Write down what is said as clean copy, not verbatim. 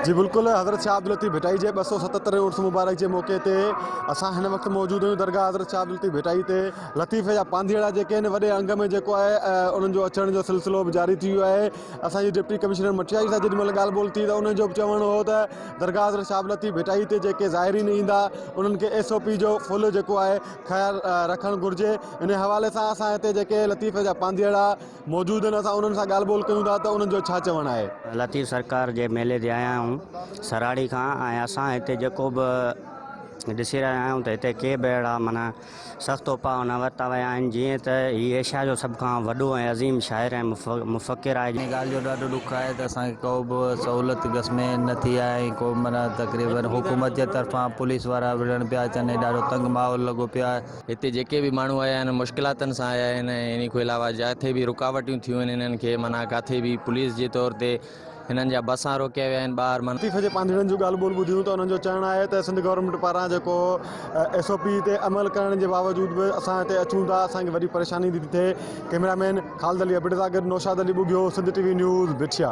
جي بلڪل حضرت شاهه عبداللطيف ڀٽائي جي 277 هين عرس مبارڪ جي موقعي تي اسان هن وقت موجود آهيون درگاهه حضرت شاهه عبداللطيف ڀٽائي تي لطيف جا پانڌيئڙا جيڪي آهن وڏي انگ ۾ جيڪو آهي انهن جو اچڻ جو سلسلو به جاري ٿي ويو آهي اسان جي ڊپٽي ڪمشنر مٽياري سان جيڏي مهل ڳالهه ٻولهه ٿي ته انهن جو به چوڻ هو ته درگاهه حضرت شاهه عبداللطيف ڀٽائي تي جيڪي زائرين ايندا انهن کي ايس او پي جو فل جيڪو آهي خيال رکڻ گهرجي ان حوالي سان اسان هتي جيڪي لطيف جا پانڌيئڙا موجود آهن اسان انهن سان ڳالهه ٻولهه ڪيون ٿا ته انهن جو ڇا چوڻ آهي. لطيف سرڪار جي ميلي تي آيا آهيون سراڙي کان ۽ اسان هتي جيڪو به ڏسي رهيا آهيون ته هتي ڪي به اهڙا معنيٰ سخت اپاء نه ورتا ويا آهن جيئن ته هي ايشيا جو سڀ کان وڏو ۽ عظيم شاعر ۽ مفڪر آهي. ان ڳالهه جو ڏاڍو ڏک آهي ته اسان کي ڪو به سهولت گس ۾ نه ٿي آهي ۽ ڪو معنيٰ تقريبن حڪومت جي طرفان پوليس وارا وڙهڻ پيا اچن ۽ ڏاڍو تنگ ماحول لڳو پيو آهي. هتي جيڪي به ماڻهو آيا آهن مشڪلاتن سان آيا آهن ۽ انهي کان علاوه جاٿي به رڪاوٽيون ٿيون آهن انهن کي معنيٰ ڪاٿي به پوليس جي طور تي هنن جا بسان روڪيا ويا آهن ٻاهر معنيٰ. لطيف جي پانڌيئڙن جون ڳالهه ٻولهه ٻڌيون ته انهن جو چوڻ آهي ته سنڌ گورنمينٽ پاران جيڪو ايس او پي تي عمل ڪرڻ جي باوجود به اسان هتي اچون ٿا اسان کي وڏي پريشاني ٿي ٿئي ڪئميرا مين خالد علي ابڙي سان گڏ Naushad Ali Bughio Sindh T V news Bithia.